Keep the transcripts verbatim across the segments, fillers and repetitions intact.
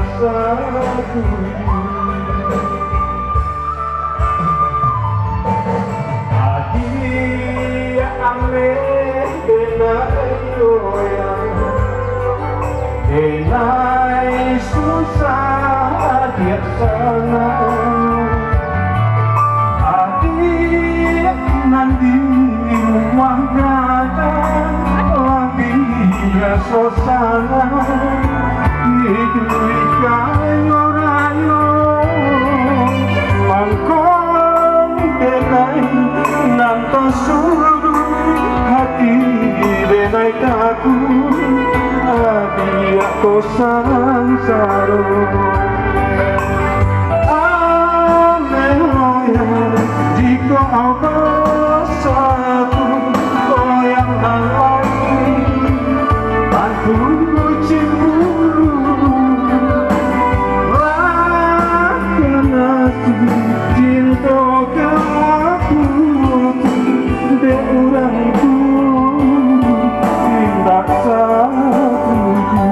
Satu. Adiak ameh denai goyang, denai susah adiak sanang. Adiak nan di rumah gadang, lah biaso sanang iduik kayo rayo. Mangko denai nan tasuruh hati denai takuik, adiak ko sansaro. Ameh goyang, jikok basatu goyang nan lain, tantu cimburu. Lah kana cinto ka putuih dek urang tu, indak satuju.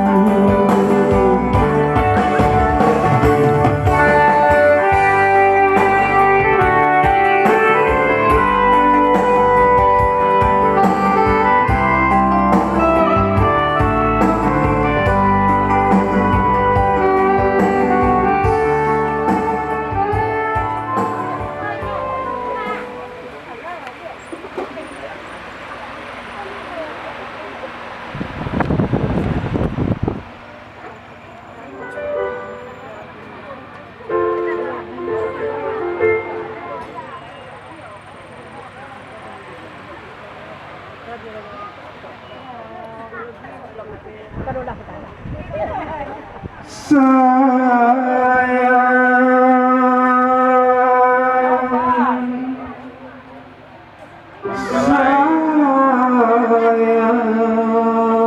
Sa-